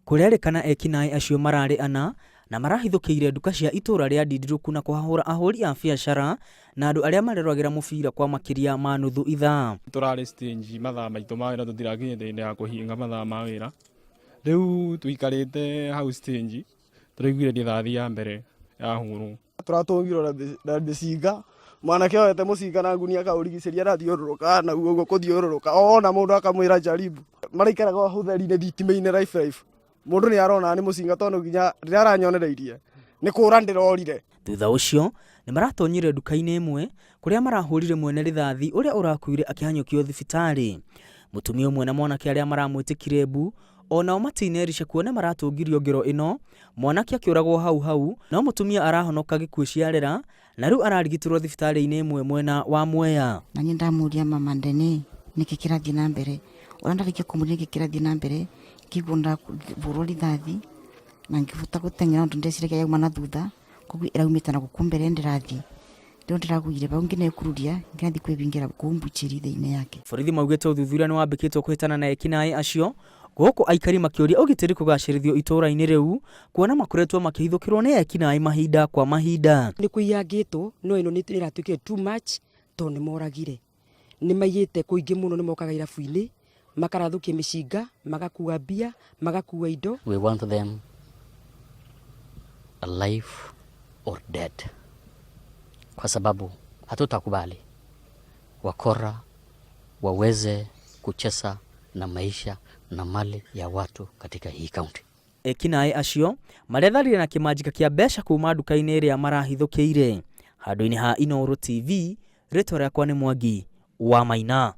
Kũrerĩkana ekinaĩ acio mararĩ ana na marahithũkĩire nduka cia itũra rĩa Ndindirũku na kũhahũra ahũri a biacara na andũ arĩa mareroragĩra mũbira kwa makĩria ma nuthu ithaa. Tũrarĩ stage mathaa maitũ ma wĩra tũtirakinyĩte hĩndĩ ya kũhinga mathaa ma wĩra. Rĩu tũikarĩte hau stage tũraiguire rithathi ya mbere yahũrwo. Tũratũngirwo na mĩcinga, mwanake oete mũcinga na ngunia akaũrigicĩria arathiũrũrũka nau ũguo kũthiũrũrũka, ona mũndũ akamwĩra jaribu. Maraikaraga ũtheri-inĩ thitima-inĩ life life. Mũndũ nĩ arona nĩ mũcinga tondũ nginya rĩrĩa aranyonereirie nĩ kũra ndĩrorire. Thutha ũcio nĩ maratonyire nduka-inĩ ĩmwe kũrĩa marahũrire mwene rithathi ũrĩa ũrakuire akĩhanyũkio thibitarĩ. Mũtumia ũmwe na mwanake arĩa maramwĩtĩkire mbu o nao matinerica kuona maratũngirio ngero ĩno, mwanake akĩũragwo hau hau no mũtumia arahonoka gĩkuũ ciarera na rĩu ararigitĩrwo thibitarĩ-inĩ ĩmwe mwena wa Mwea. Na niĩ ndamũria mama Ndene nĩkĩ kĩrathiĩ na mbere, ũrĩa ndarĩkia kũmũria nĩkĩ kĩrathiĩ na mbere, ngĩigua ndahũrwo rithathi na ngĩhota gũteng'era tondũ ndeciragia yauma na thutha, koguo ĩraumĩte na gũkũ mbere ndĩrathiĩ. Rĩu ndĩragũire hau ngĩnekururia ngĩrathiĩ kwĩhingĩra kũu mbuchĩri thĩinĩ yake. Borithi maugĩte ũthuthuria nĩ wambĩkĩtwo kũhĩtana na ekinaĩ acio gũkũ aikari makĩũria ũgitĩri kũgacĩrithio itũũra-inĩ rĩu kuona makoretwo makĩhithũkĩrwo nĩ ekinaĩ mahinda kwa mahinda. Nĩ kũiyangĩtwo no ĩno nĩ ĩratuĩkire too much tondũ nĩ moragire. Nĩ maiyĩte kũingĩ mũno nĩ mokaga irabu-inĩ makarathũkia mĩcinga, magakua mbia, magakua indo. We want them alive or dead, kwa sababu hatutakubali wakora waweze kucheza na maisha na mali ya watu katika hii kaunti. Ekinaĩ acio maretharire na kĩmanjĩka kĩa mbeca kuma nduka-inĩ ĩrĩa marahithũkĩire. Handũ-inĩ ha Inooro TV, rĩtwa rĩakwa nĩ Mwangi wa Maina.